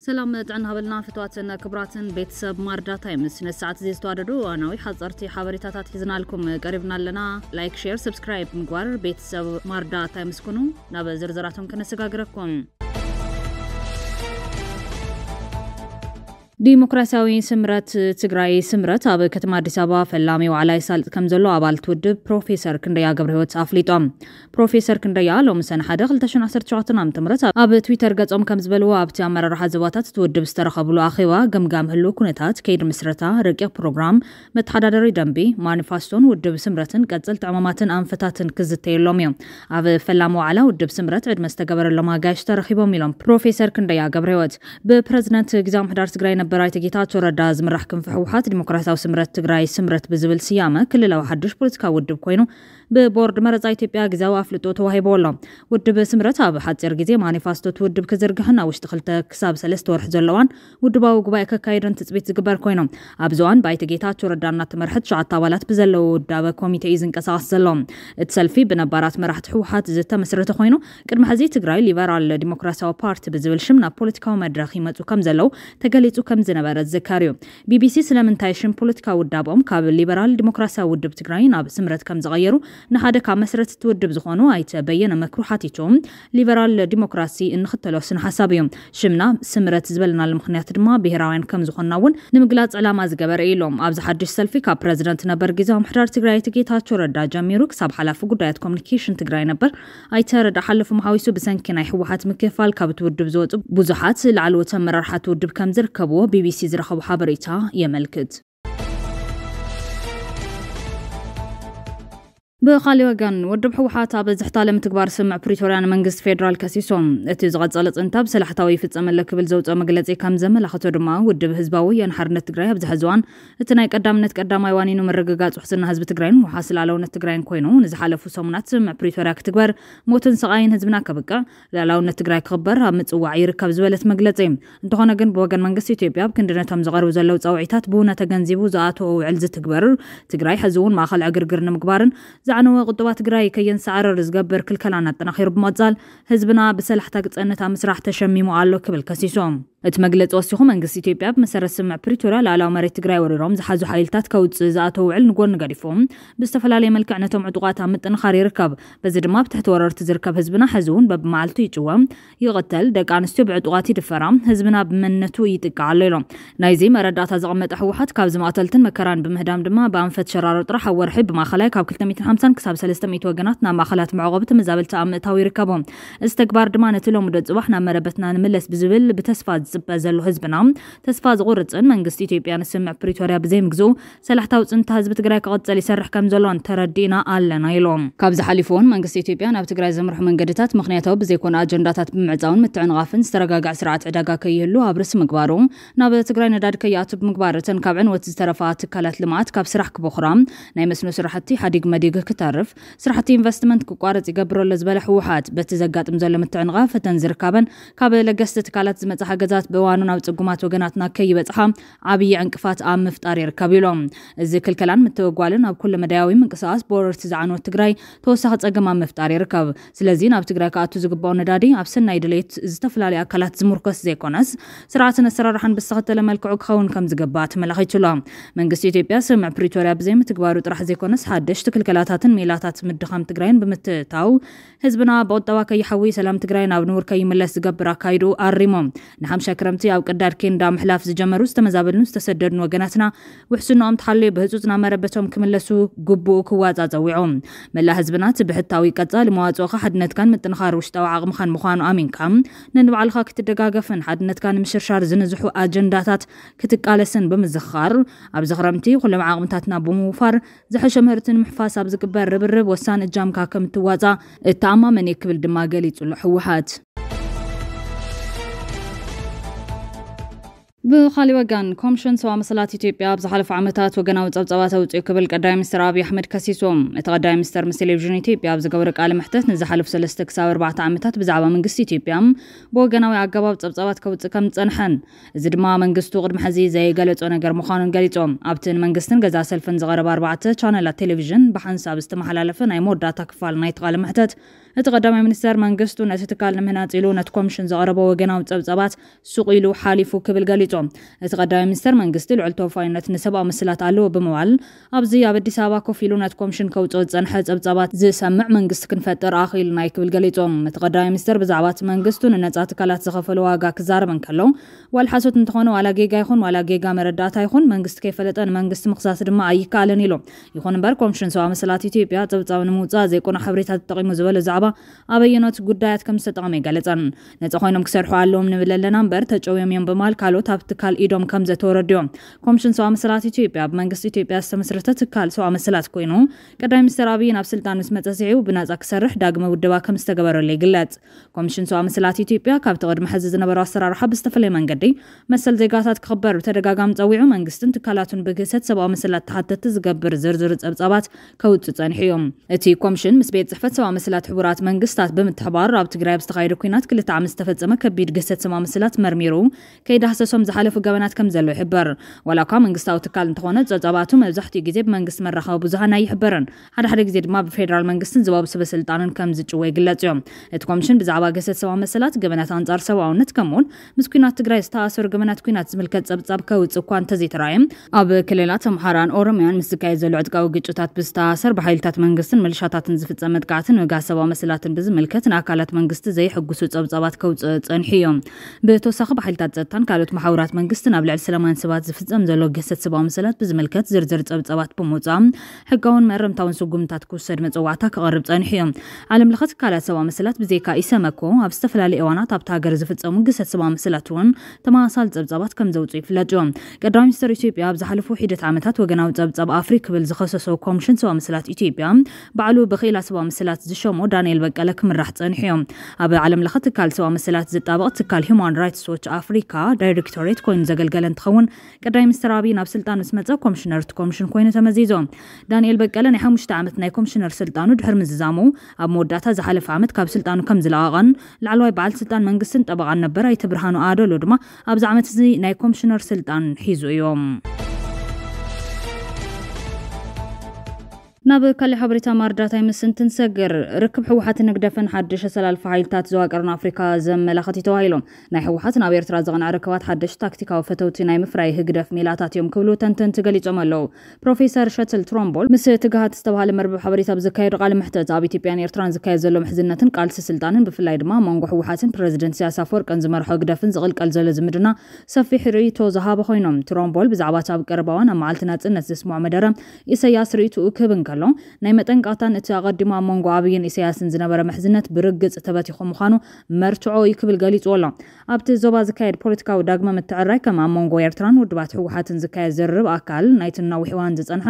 ሰላም ጥዕና ሃበልና ፍትዋትን ክቡራትን ቤተሰብ ማርዳ ታይምስ። ነሰዓት እዚ ዝተዋደዱ እዋናዊ ሓፀርቲ ሓበሬታታት ሒዝናልኩም ቀሪብና ኣለና። ላይክ፣ ሼር፣ ሰብስክራይብ ምግባር ቤተሰብ ማርዳ ታይምስ ኩኑ። ናብ ዝርዝራቶም ከነሰጋግረኩም። ዲሞክራሲያዊ ስምረት ትግራይ፣ ስምረት፣ ኣብ ከተማ ኣዲስ ኣበባ ፈላሚ ዋዕላ ይሳልጥ ከም ዘሎ ኣባልት ውድብ ፕሮፌሰር ክንደያ ገብረህይወት ኣፍሊጦም። ፕሮፌሰር ክንደያ ሎሚ ሰነ ሓደ ክልተ ሽሕን ዓሰርተ ሸውዓተን ዓመተ ምህረት ኣብ ትዊተር ገጾም ከም ዝበልዎ፣ ኣብቲ ኣመራርሓ ዞባታት እቲ ውድብ ዝተረኸብሉ ኣኼባ ገምጋም ህሉ ኩነታት፣ ከይዲ ምስረታ፣ ረቂቕ ፕሮግራም፣ መተሓዳደሪ ደንቢ፣ ማኒፋስቶን ውድብ ስምረትን ቀጸልቲ ዕማማትን ኣንፈታትን ክዝተየሎም እዩ። ኣብ ፈላሚ ዋዕላ ውድብ ስምረት ዕድመ ዝተገበረሎም ኣጋይሽ ተረኺቦም ኢሎም ፕሮፌሰር ክንደያ ገብረህይወት። ብፕረዚደንት ግዝያዊ ምምሕዳር ትግራይ ነበር ኣይተ ጌታቸው ረዳ ዝምራሕ ክንፊ ህወሓት ዲሞክራሲያዊ ስምረት ትግራይ፣ ስምረት ብዝብል ስያመ ክልላዊ ሓድሽ ፖለቲካዊ ውድብ ኮይኑ፣ ብቦርድ መረፃ ኢትዮጵያ ግዝያዊ ኣፍልጦ ተዋሂብዎ ኣሎ። ውድብ ስምረት ኣብ ሓፂር ግዜ ማኒፋስቶ እቲ ውድብ ክዝርግሕን ኣብ ውሽጢ ክልተ ክሳብ ሰለስተ ወርሒ ዘለዋን ውድባዊ ጉባኤ ከካይድን ትፅቢት ዝግበር ኮይኑ፣ ኣብዚ እዋን ብኣይተ ጌታቸው ረዳ እናተመርሐ ትሽዓተ ኣባላት ብዘለዎ ውዳበ ኮሚቴ እዩ ዝንቀሳቐስ ዘሎ። እቲ ሰልፊ ብነባራት መራሕቲ ህወሓት ዝተመስረተ ኮይኑ፣ ቅድሚ ሕዚ ትግራይ ሊበራል ዲሞክራሲያዊ ፓርቲ ብዝብል ሽም ናብ ፖለቲካዊ መድረኽ ይመፁ ከም ዘለዉ ተገሊፁ ከም ዝነበረ ዝዝከር እዩ። ቢቢሲ ስለምንታይ ሽም ፖለቲካዊ ውዳቦም ካብ ሊበራል ዲሞክራሲያዊ ውድብ ትግራይ ናብ ስምረት ከም ዝቐየሩ ንሓደ ካብ መስረትቲ ውድብ ዝኾኑ ኣይተ በየነ መክሩ ሓቲቱ፣ ሊበራል ዲሞክራሲ እንኽተሎ ስነ ሓሳብ እዩ። ሽምና ስምረት ዝበልናሉ ምኽንያት ድማ ብሄራውያን ከም ዝኾንና እውን ንምግላፅ ዕላማ ዝገበረ እዩ ኢሎም። ኣብዚ ሓድሽ ሰልፊ ካብ ፕረዚደንት ነበር ግዝያዊ ምምሕዳር ትግራይ ኣይተ ጌታቸው ረዳ ጀሚሩ ክሳብ ሓላፊ ጉዳያት ኮሚኒኬሽን ትግራይ ነበር ኣይተ ረዳ ሓለፎም ሓዊሱ ብሰንኪ ናይ ህወሓት ምክፋል ካብቲ ውድብ ዝወፁ ብዙሓት ላዕለዎት ኣመራርሓ እቲ ውድብ ከም ዝርከብዎ ቢቢሲ ዝረኸቦ ሓበሬታ የመልክት። ብኻሊእ ወገን፣ ውድብ ህወሓት ኣብ ዝሕታለ ምትግባር ስምምዕ ፕሪቶርያ ንመንግስቲ ፌዴራል ከሲሶም። እቲ ዝቐጸለ ጽንታ ብሰላሕታዊ ይፍጸመለ ክብል ዘውጽኦ መግለጺ ከም ዘመላኸቶ ድማ፣ ውድብ ህዝባዊ ወያነ ሓርነት ትግራይ ኣብዚ ሕዚ እዋን እቲ ናይ ቀዳምነት ቀዳማይ ዋኒኑ ምርግጋጽ ውሕስና ህዝቢ ትግራይን ምውሓስ ሉዓላውነት ትግራይን ኮይኑ፣ ንዝሓለፉ ሰሙናት ስምምዕ ፕሪቶርያ ክትግበር፣ ሞትን ስቓይን ህዝብና ከብቅዕ፣ ሉዓላውነት ትግራይ ክኽበር ኣብ ምጽዋዕ ይርከብ ዝበለት መግለጺ። እንተኾነ ግን ብወገን መንግስቲ ኢትዮጵያ ኣብ ክንዲ ነቶም ዝቐርቡ ዘለዉ ጻውዒታት ብውነ ተገንዚቡ ዝኣተዎ ውዕል ዝትግበር፣ ትግራይ ሕዚ እውን ማእኸል ዕግርግር ንምግባርን ዝዓነወ ቁጠባ ትግራይ ከየንሰዓረር ዝገብር ክልከላን ኣጠናኺሩ ብምቕጻል ህዝብና ብሰላሕታ ክጸንት ኣብ ምስራሕ ተሸሚሙ ኣሎ ክብል ከሲሱ። እቲ መግለጺ ወሲኹ መንግስቲ ኢትዮጵያ ብመሰረት ስምምዕ ፕሪቶርያ ሉዓላዊ መሬት ትግራይ ወሪሮም ዝሓዙ ሓይልታት ከውጽእ ዝኣተዎ ውዕል ንጎኒ ገዲፉ ብዝተፈላለየ መልክዕ ነቶም ዕጡቓት ኣብ ምጥንኻር ይርከብ። በዚ ድማ ኣብ ትሕቲ ወረርቲ ዝርከብ ህዝብና ሕዚ እውን በብመዓልቱ ይጭወ፣ ይቕተል፣ ደቂ ኣንስትዮ ብዕጡቓት ይድፈራ፣ ህዝብና ብመንነቱ ይጥቃዕ ኣሎ ኢሎም። ናይዚ መረዳእታ ዘቐመጠ ህወሓት ካብዚ መቕተልትን መከራን ብምህዳም ድማ ብኣንፈት ሸራሮ ጥራሕ ኣብ ወርሒ ብማእኸላይ ካብ ክልተ ሚእትን ሓምሳን ክሳብ ሰለስተ ሚእቲ ወገናት ናብ ማእኸላት መዕቆቢ ተመዛበልቲ ኣብ ምእታው ይርከቡ። እዚ ተግባር ድማ ነቲ ሎሚ ዶ ፅባሕ ናብ መረበትና ንምለስ ብዝብል ብተስፋ ዝፅበ ዘሎ ህዝብና ተስፋ ዝቑርፅን መንግስቲ ኢትዮጵያ ንስምምዕ ፕሪቶርያ ብዘይምግዝኡ ሰላሕታዊ ፅንታ ህዝቢ ትግራይ ክቕፅል ይሰርሕ ከም ዘሎን ተረዲእና ኣለና ኢሎም። ካብዚ ሓሊፉ እውን መንግስቲ ኢትዮጵያ ናብ ትግራይ ዘምርሑ መንገድታት ምኽንያታዊ ብዘይኮነ ኣጀንዳታት ብምዕፃውን ምትዕንቓፍን ዝተረጋግዐ ስርዓት ዕዳጋ ከይህሉ ኣብ ርእሲ ምግባሩ፣ ናብ ትግራይ ነዳዲ ከይኣቱ ብምግባር እተን ካብ ዕንወት ዝተረፋ ትካላት ልምዓት ካብ ስራሕ ክቦኽራ፣ ናይ መስኖ ስራሕቲ ሓዲግ መዲግ ክተርፍ፣ ስራሕቲ ኢንቨስትመንት ክቋረፅ ይገብር ኣሎ ዝበለ ህወሓት፣ በቲ ዘጋጥም ዘሎ ምትዕንቓፍ እተን ዝርካበን ካብ ለገስቲ ትካላት ዝመፅእ ሓገዛት ብእዋኑ ናብ ፅጉማት ወገናትና ከይበፅሓ ዓብዪ ዕንቅፋት ኣብ ምፍጣር ይርከብ ኢሎም። እዚ ክልከላን ምትብጓልን ኣብ ኩለ መዳያዊ ምንቅስቓስ ብወረርቲ ዝዓነወት ትግራይ ተወሳኺ ፀገም ኣብ ምፍጣር ይርከብ። ስለዚ ናብ ትግራይ ክኣቱ ዝግባኦ ነዳዲ ኣብ ሰናይ ድሌት ዝተፈላለዩ ኣካላት ዝምርኮስ ዘይኮነስ ስርዓትን ኣሰራርሓን ብዝተኸተለ መልክዑ ክኸውን ከም ዝግባእ ተመላኺቱ ኣሎ። መንግስቲ ኢትዮጵያ ስምምዕ ፕሪቶርያ ብዘይምትግባሩ ጥራሕ ዘይኮነስ ሓደሽቲ ክልከላታትን ሜላታት ምድኻም ትግራይን ብምትእታው ህዝብና ብቁጠባ ከይሓዊ ሰላም ትግራይ ናብ ንቡር ከይምለስ ዝገብር ኣካይድኡ ኣሪሞም። ንሓምሻ ክረምቲ ኣብ ቅዳድ ኬንዳ ምሕላፍ ዝጀመሩ ዝተመዛበሉን ዝተሰደዱን ወገናትና ውሕስንኦም ተሓልዩ ብህፁፅ ናብ መረበቶም ክምለሱ ግቡኡ ክዋፃእ ፀዊዑ። መላእ ህዝብና እቲ ብሕታዊ ቀፃሊ መዋፅኦኻ ሓድነትካን ምጥንኻር ውሽጣዊ ዓቕምኻን ምዃኑ ኣሚንካ ነንባዕልኻ ክትደጋገፍን ሓድነትካ ንምሽርሻር ዝንዝሑ ኣጀንዳታት ክትቃለስን ብምዝኻር ኣብዚ ክረምቲ ኩሎም ዓቕምታትና ብምውፋር ዝሐሸ ምህርቲ ንምሕፋስ ኣብ ዝግበር ርብርብ ወሳኒ እጃምካ ከም እትዋፃእ እተኣማመን እየ ክብል ድማ ገሊጹ ኣሎ ህወሓት። ብኻሊእ ወገን፣ ኮሚሽን ሰብኣዊ መሰላት ኢትዮጵያ ኣብ ዝሓለፉ ዓመታት ወገናዊ ጸብጻባት ኣውጺኡ ክብል ቀዳማይ ሚኒስትር ኣብይ ኣሕመድ ከሲሱ። እቲ ቀዳማይ ሚኒስትር ምስ ቴሌቪዥን ኢትዮጵያ ኣብ ዝገበሮ ቃለ መሕተት ንዝሓለፉ ሰለስተ ክሳብ ኣርባዕተ ዓመታት ብዛዕባ መንግስቲ ኢትዮጵያ ብወገናዊ ኣገባብ ጸብጻባት ከውጽእ ከም ዝጸንሐን እዚ ድማ መንግስቱ ቅድሚ ሕዚ ዘይገለጾ ነገር ምዃኑን ገሊጾም። ኣብቲ ንመንግስትን ገዛ ሰልፍን ዝቐረበ ኣርባዕተ ቻነላት ቴሌቪዥን ብሓንሳብ ዝተመሓላለፈ ናይ መወዳእታ ክፋል ናይቲ ቃለ መሕተት እቲ ቀዳማይ ሚኒስተር መንግስቱ ነቲ ትካል ንምህናጽ ኢሉ ነቲ ኮሚሽን ዘቕረቦ ወገናዊ ጸብጻባት ሱቕ ኢሉ ሓሊፉ ክብል ገሊጹ። እቲ ቀዳማይ ሚኒስተር መንግስቲ ልዑል ተወፋይነት ንሰብኣዊ መሰላት ኣለዎ ብምባል፣ ኣብዚ ኣብ ኣዲስ ኣበባ ኮፍ ኢሉ ነቲ ኮሚሽን ከውጽኦ ዝጸንሐ ጸብጻባት ዝሰምዕ መንግስቲ ክንፈጥር ኣኽኢሉና እዩ ክብል ገሊጹ። እቲ ቀዳማይ ሚኒስተር ብዛዕባ እቲ መንግስቱ ንነጻ ትካላት ዝኸፈሎ ዋጋ ክዛረብ እንከሎ፣ ዋላ ሓሶት እንተኾነ ዋላ ጌጋ ይኹን ዋላ ጌጋ መረዳእታ ይኹን መንግስቲ ከይፈለጠ ንመንግስቲ ምኽሳስ ድማ ኣይከኣልን ኢሉ። ይኹን እምበር ኮሚሽን ሰብኣዊ መሰላት ኢትዮጵያ ጸብጻብ ንምውጻእ ዘይኮነ ሓበሬታ ተጠቒሙ ዝበሎ ዛዕባ ኣበየኖት ጉዳያት ከም ዝተጠቐመ ኣይገለጸን። ነጻ ኮይኖም ክሰርሑ ኣለዎም ንብል ኣለና እምበር ተጨውዮም እዮም ብምባል ካልኦት ኣብ ትካል ኢዶም ከም ዘተወረዱ እዮም። ኮሚሽን ሰብኣዊ መሰላት ኢትዮጵያ ብመንግስቲ ኢትዮጵያ ዝተመስረተ ትካል ሰብኣዊ መሰላት ኮይኑ ቀዳማይ ሚኒስተር ኣብይ ናብ ስልጣን ምስ መጸ ስዒቡ ብናጻ ክሰርሕ ዳግመ ውደባ ከም ዝተገበረሉ ይግለጽ። ኮሚሽን ሰብኣዊ መሰላት ኢትዮጵያ ካብቲ ቅድሚ ሕዚ ዝነበሮ ኣሰራርሓ ብዝተፈለየ መንገዲ መሰል ዜጋታት ክኽበር ብተደጋጋሚ ጸዊዑ መንግስትን ትካላቱን ብግህሰት ሰብኣዊ መሰላት ተሓተቲ ዝገብር ዝርዝር ጸብጻባት ከውጽእ ጸኒሑ እዩ። እቲ ኮሚሽን ምስ ቤት ጽሕፈት ሰብኣዊ መሰላት ሕቡራት መንግስታት ብምትሕባር ኣብ ትግራይ ኣብ ዝተኻየደ ኲናት ክልተ ዓመት ዝተፈጸመ ከቢድ ግህሰት ሰብኣዊ መሰላት መርሚሩ ከይዳህሰሶም ዝሓለፉ ገበናት ከም ዘሎ ይሕበር። ዋላ እኳ መንግስታዊ ትካል እንተኾነ ጸብጻባቱ መብዛሕትኡ ግዜ ብመንግስቲ መራኸቢ ብዙሃን ኣይሕበርን። ሓደ ሓደ ግዜ ድማ ብፌደራል መንግስትን ዝባቡ ሰበ ስልጣንን ከም ዝጭወ ይግለጽ እዮም። እቲ ኮሚሽን ብዛዕባ ግህሰት ሰብኣዊ መሰላት፣ ገበናት ኣንጻር ሰብኣውነት ከምኡውን ምስ ኲናት ትግራይ ዝተኣሰሩ ገበናት ኲናት ዝምልከት ጸብጻብ ከውጽእ እኳ እንተዘይተራእየ፣ ኣብ ክልላት ኣምሓራን ኦሮሚያን ምስ ዝካየድ ዘሎ ዕጥቃዊ ግጭታት ብዝተኣሰር ብሓይልታት መንግስትን ምልሻታትን ዝፍጸም መጥቃዕትን ምግሃስ ሰብኣዊ መሰላትን ብዝምልከት ንኣካላት መንግስቲ ዘይሕጉሱ ጸብጻባት ከውጽእ ጸኒሑ እዩ። ብተወሳኺ ብሓይልታት ጸጥታን ካልኦት መሓውራት መንግስትን ኣብ ልዕሊ ሰላማውያን ሰባት ዝፍጸም ዘሎ ግህሰት ሰብኣዊ መሰላት ብዝምልከት ዝርዝር ጸብጻባት ብምውጻእ ሕጋውን መእረምታውን ስጉምታት ክውሰድ መጸዋዕታ ክቐርብ ጸኒሑ እዩ። ዓለም ለኸ ትካላት ሰብኣዊ መሰላት ብዘይካ ኢሰመኮ ኣብ ዝተፈላለዩ እዋናት ኣብታ ሃገር ዝፍጸሙ ግህሰት ሰብኣዊ መሰላት እውን ተመሳሳሊ ጸብጻባት ከም ዘውጽኡ ይፍለጥ እዩ። ቀዳማይ ሚኒስተር ኢትዮጵያ ኣብ ዝሓለፉ ሒደት ዓመታት ወገናዊ ጸብጻብ ኣፍሪ ክብል ዝኸሰሶ ኮሚሽን ሰብኣዊ መሰላት ኢትዮጵያ ባዕሉ ብክኢላ ሰብኣዊ መሰላት ዝሸሞ ዳንኤል በቀለ ክምራሕ ጸኒሑ እዩ። ኣብ ዓለም ለኸ ትካል ሰብኣዊ መሰላት ዝጣበቕ ትካል ሂውማን ራይትስ ዎች ኣፍሪካ ዳይሬክቶሬት ኮይኑ ዘገልገለ እንትኸውን ቀዳማይ ሚኒስተር ኣብይ ናብ ስልጣን ምስ መጸ ኮሚሽነር እቲ ኮሚሽን ኮይኑ ተመዚዞ። ዳንኤል በቀለ ናይ ሓሙሽተ ዓመት ናይ ኮሚሽነር ስልጣኑ ድሕሪ ምዝዛሙ ኣብ መወዳእታ ዝሓለፈ ዓመት ካብ ስልጣኑ ከም ዝለቐቐን ላዕለዋይ በዓል ስልጣን መንግስትን ጠበቓን ነበር ኣይተ ብርሃኑ ኣደሎ ድማ ኣብዚ ዓመት እዚ ናይ ኮሚሽነር ስልጣን ሒዙ እዩ። ናብ ካልእ ሓበሬታ ማርዳታይ ምስ እንትንሰግር ርክብ ህወሓትን ህግደፍን ሓድሽ ኣሰላልፋ ሓይልታት ዞባ ቀርኒ ኣፍሪካ ዘመላኸት እዩ ተባሂሉ። ናይ ህወሓት ናብ ኤርትራ ዘቕንዐ ርክባት ሓደሽቲ ታክቲካዊ ፈተውቲ ናይ ምፍራይ ህግደፍ ሜላታት እዮም ክብሉ ተንተንቲ ገሊጾም ኣለዉ። ፕሮፌሰር ሸትል ትሮምቦል ምስ ትግሃት ዝተባሃለ መርበብ ሓበሬታ ብዘካየዱ ቃለ መሕተት ኣብ ኢትዮጵያን ኤርትራን ዝካየድ ዘሎ ምሕዝነትን ቃልሲ ስልጣንን ብፍላይ ድማ መንጎ ህወሓትን ፕረዚደንት ኢሳያስ ኣፈወርቅን ዝመርሖ ህግደፍን ዝቕልቀል ዘሎ ዝምድና ሰፊሕ ርእይቶ ዝሃበ ኮይኖም ትሮምቦል ብዛዕባ እቲ ኣብ ቀረባዋን ኣብ መዓልቲ ናጽነት ዘስምዖ መደረ ኢሳያስ ርእይትኡ ክህብ እንከሎ ናይ መጠንቀቕታን እቲ ኣቐዲሙ ኣብ መንጎ ኣብይን ኢሳያስን ዝነበረ ምሕዝነት ብርግጽ ተበቲኹ ምዃኑ መርትዖ እዩ ክብል ገሊጹ ኣሎ። ኣብቲ ዞባ ዝካየድ ፖለቲካዊ ዳግመ ምትዕራይ ከም ኣብ መንጎ ኤርትራን ውድባት ህወሓትን ዝካየድ ዝርርብ ኣካል ናይቲ ነዊሕ እዋን ዝጸንሐ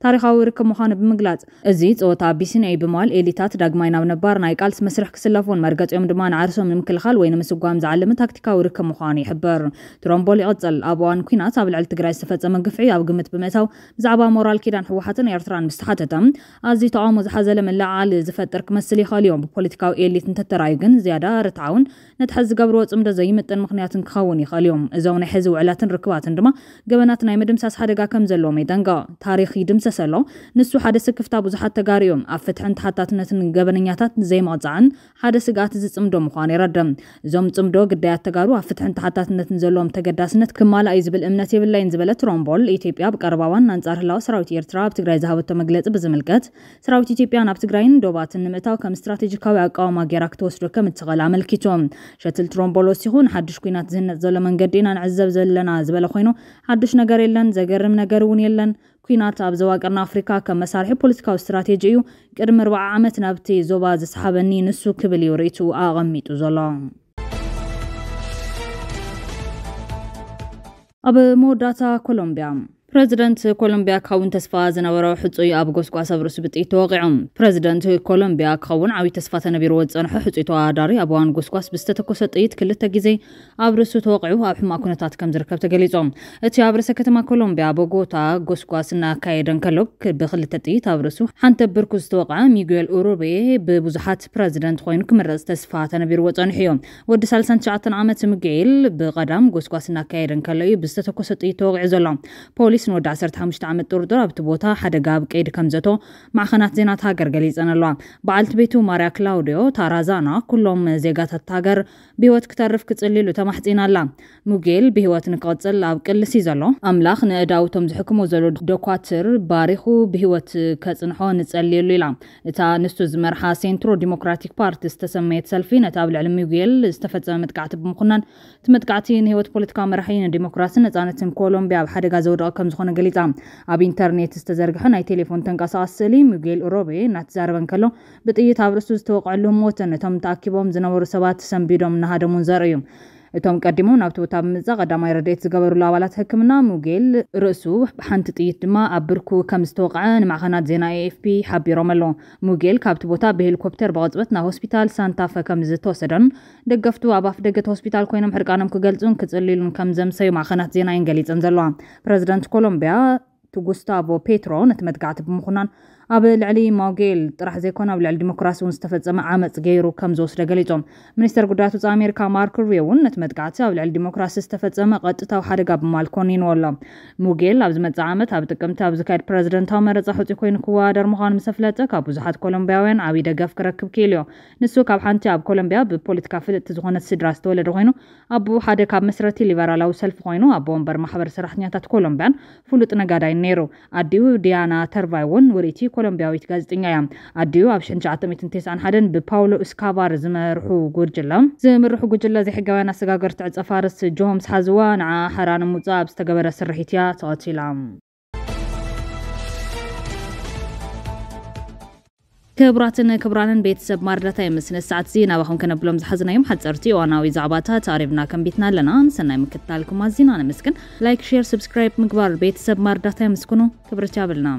ታሪኻዊ ርክብ ምዃኑ ብምግላጽ እዚ ጸወታ ኣቢሲንያ እዩ ብምባል ኤሊታት ዳግማይ ናብ ነባር ናይ ቃልሲ መስርሕ ክስለፉን መርገጺኦም ድማ ንዓርሶም ንምክልኻል ወይ ንምስጓም ዝዓለመ ታክቲካዊ ርክብ ምዃኑ ይሕበር። ትሮምቦል ይቕጽል። ኣብ እዋን ኲናት ኣብ ልዕሊ ትግራይ ዝተፈጸመ ግፍዒ ኣብ ግምት ብምእታው ብዛዕባ ሞራል ኪዳን ህወሓትን ኤርትራን ምስ ተሓተተ ኣዝዩ ተቓውሞ ዝሓዘለ ምልዕዓል ዝፈጥር ክመስል ይኽእል እዩ። ብፖለቲካዊ ኤሊት እንተተራዩ ግን ዝያዳ ርትዓውን ነቲ ሕዚ ዝገብርዎ ጽምዶ ዘይምጥን ምኽንያትን ክኸውን ይኽእል እዩ። እዞም ናይ ሕዚ ውዕላትን ርክባትን ድማ ገበናት ናይ ምድምሳስ ሓደጋ ከም ዘለዎም የጠንቅቕ። ታሪኽ ይድምሰስ ኣሎ። ንሱ ሓደ ስክፍታ ብዙሓት ተጋሩ እዮም። ኣብ ፍትሕን ተሓታትነትን ገበነኛታት ዘይምቕጻዕን ሓደ ስግኣት እዚ ጽምዶ ምዃኑ የረድእ። እዞም ጽምዶ ግዳያት ተጋሩ ኣብ ፍትሕን ተሓታትነትን ዘለዎም ተገዳስነት ክማላእ እዩ ዝብል እምነት የብለይን ዝበለ ትሮምቦል፣ ኢትዮጵያ ኣብ ቀረባ እዋን ኣንጻር ህላወ ሰራዊት ኤርትራ ኣብ ትግራይ ዝሃበቶ መግለጺ ብዝምልከት ሰራዊት ኢትዮጵያ ናብ ትግራይን ዶባትን ንምእታው ከም ስትራቴጂካዊ ኣቃውማ ጌራ ክትወስዶ ከም እትኽእል ኣመልኪቱ። ሸትል ትሮምቦል ወሲኹ ንሓድሽ ኲናት ዝህነጽ ዘሎ መንገዲ ኢና ንዕዘብ ዘለና ዝበለ ኮይኑ ሓድሽ ነገር የለን፣ ዘገርም ነገር እውን የለን። ኲናት ኣብ ዞባ ቀርኒ ኣፍሪካ ከም መሳርሒ ፖለቲካዊ ስትራቴጂ እዩ። ቅድሚ ኣርባዓ ዓመት ናብቲ ዞባ ዝሰሓበኒ ንሱ ክብል እዩ ርእይትኡ ኣቐሚጡ ዘሎ። ኣብ መወዳእታ ኮሎምቢያ ፕረዚደንት ኮሎምቢያ ክኸውን ተስፋ ዝነበሮ ሕጹይ ኣብ ጎስጓስ ኣብ ርእሱ ብጥይት ተወቒዑ። ፕረዚደንት ኮሎምቢያ ክኸውን ዓብዪ ተስፋ ተነቢርዎ ዝጸንሖ ሕጹይ ተወዳዳሪ ኣብ እዋን ጎስጓስ ብዝተተኮሰ ጥይት ክልተ ግዜ ኣብ ርእሱ ተወቒዑ ኣብ ሕማቕ ኩነታት ከም ዝርከብ ተገሊጹ። እቲ ኣብ ርእሰ ከተማ ኮሎምቢያ ቦጎታ ጎስጓስ እናካየደ እንከሎ ክ- ብክልተ ጥይት ኣብ ርእሱ ሓንቲ ብርኩ ዝተወቕዐ ሚጉኤል ኡሩቤ ብብዙሓት ፕረዚደንት ኮይኑ ክምረጽ ተስፋ ተነቢርዎ ጸኒሑ እዩ። ወዲ ሰላሳን ትሽዓተን ዓመት ሚጉኤል ብቐዳም ጎስጓስ እናካየደ እንከሎ እዩ ብዝተተኮሰ ጥይት ተወቒዑ ዘሎ። ፖሊስ ንወዲ ዓሰርተ ሓሙሽተ ዓመት ጥርጡር ኣብቲ ቦታ ሓደጋ ኣብ ቀይዲ ከም ዘእተዎ ማዕኸናት ዜና እታ ሃገር ገሊጸን ኣለዋ። በዓልቲ ቤቱ ማርያ ክላውዲዮ ታራዛና፣ ኩሎም ዜጋታት እታ ሃገር ብህይወት ክተርፍ ክጽልይሉ ተማሕጺና ኣላ። ሙጌል ብህይወት ንክቕጽል ኣብ ቅልሲ ዘሎ ኣምላኽ ንእዳውቶም ዝሕክሞ ዘሎ ዶኳትር ባሪኹ ብህይወት ከጽንሖ ንጸልየሉ ኢላ። እታ ንሱ ዝመርሓ ሴንትሮ ዲሞክራቲክ ፓርቲ ዝተሰመየት ሰልፊ፣ ነቲ ኣብ ልዕሊ ሙጌል ዝተፈጸመ መጥቃዕቲ ብምኹናን፣ እቲ መጥቃዕቲ ንህይወት ፖለቲካዊ መራሒ፣ ንዲሞክራስን ነጻነትን ኮሎምቢያ ኣብ ሓደጋ ዘውደቐ ከም ዝኾነ ገሊጻ። ኣብ ኢንተርኔት ዝተዘርግሐ ናይ ቴሌፎን ተንቀሳቓሲ ስእሊ፣ ሙጌል ሮቤ እናተዛረበ እንከሎ ብጥይት ኣብ ርእሱ ዝተወቕዐሉ ህሞትን እቶም ተኣኪቦም ዝነበሩ ሰባት ሰንቢዶም እናሃደሙን ዘርእዩ። እቶም ቀዲሞም ናብቲ ቦታ ብምምጻእ ቀዳማይ ረድኤት ዝገበሩሉ ኣባላት ሕክምና፣ ሙጌል ርእሱ ብሓንቲ ጥይት ድማ ኣብ ብርኩ ከም ዝተወቕዐ ንማዕኸናት ዜና ኤ ኤፍ ፒ ሓቢሮም ኣለዉ። ሙጌል ካብቲ ቦታ ብሄሊኮፕተር ብቕጽበት ናብ ሆስፒታል ሳንታፈ ከም ዝተወሰደን ደገፍቱ ኣብ ኣፍ ደገ እቲ ሆስፒታል ኮይኖም ሕርቃኖም ክገልጹን ክጽልዩሉን ከም ዘምሰዩ ማዕኸናት ዜና እየን ገሊጸን ዘለዋ። ፕረዚደንት ኮሎምቢያ እቲ ጉስታቮ ፔትሮ ነቲ መጥቃዕቲ ብምኹናን ኣብ ልዕሊ ማውጌል ጥራሕ ዘይኮነ ኣብ ልዕሊ ዲሞክራሲ እውን ዝተፈጸመ ዓመጽ ገይሩ ከም ዝወስደ ገሊጾም። ሚኒስተር ጉዳያት ወጻኢ ኣሜሪካ ማርክ ሩቢዮ እውን ነቲ መጥቃዕቲ ኣብ ልዕሊ ዲሞክራሲ ዝተፈጸመ ቀጥታዊ ሓደጋ ብምባል ኮኒንዎ ኣሎ። ሙጌል ኣብ ዝመጽእ ዓመት ኣብ ጥቅምቲ ኣብ ዝካየድ ፕረዚደንታዊ መረጻ ሕጹይ ኮይኑ ክወዳደር ምዃኑ ምስ ኣፍለጠ ካብ ብዙሓት ኮሎምቢያውያን ዓብዪ ደገፍ ክረክብ ክኢሉ እዩ። ንሱ ካብ ሓንቲ ኣብ ኮሎምቢያ ብፖለቲካ ፍልጥቲ ዝኾነት ስድራ ዝተወለደ ኮይኑ ኣቦኡ ሓደ ካብ መስረቲ ሊበራላዊ ሰልፊ ኮይኑ ኣቦ ወንበር ማሕበር ሰራሕተኛታት ኮሎምቢያን ፍሉጥ ነጋዳይን ነይሩ። ኣዲኡ ዲያና ተርቫይ እውን ውርይቲ ኮሎምቢያዊት ጋዜጠኛ እያ። ኣዲኡ ኣብ ሽሕን ትሽዓተ ሚእትን ተስዓን ሓደን ብፓውሎ እስካባር ዝመርሑ ጉጅለ ዝምርሑ ጉጅለ ዘይሕጋውያን ኣሰጋገርቲ ዕጸ ፋርስ ጆሆ ምስ ሓዝዋ ንዓ ሓራ ንምውጻእ ኣብ ዝተገበረ ስርሒት እያ ተቐቲላ። ክቡራትን ክቡራንን ቤተሰብ ማርዳታይ ምስ ነሳዓት እዚ ናባኹም ከነብሎም ዝሓዝናዮም ሓፀርቲ እዋናዊ ዛዕባታት ኣሪብና ከንቢትና ኣለና። ንሰናይ ምክትታልኩም ኣዚና ነመስግን። ላይክ፣ ሼር፣ ሰብስክራይብ ምግባር ቤተሰብ ማርዳታይ ምስኩኑ ክብርት ያብልና።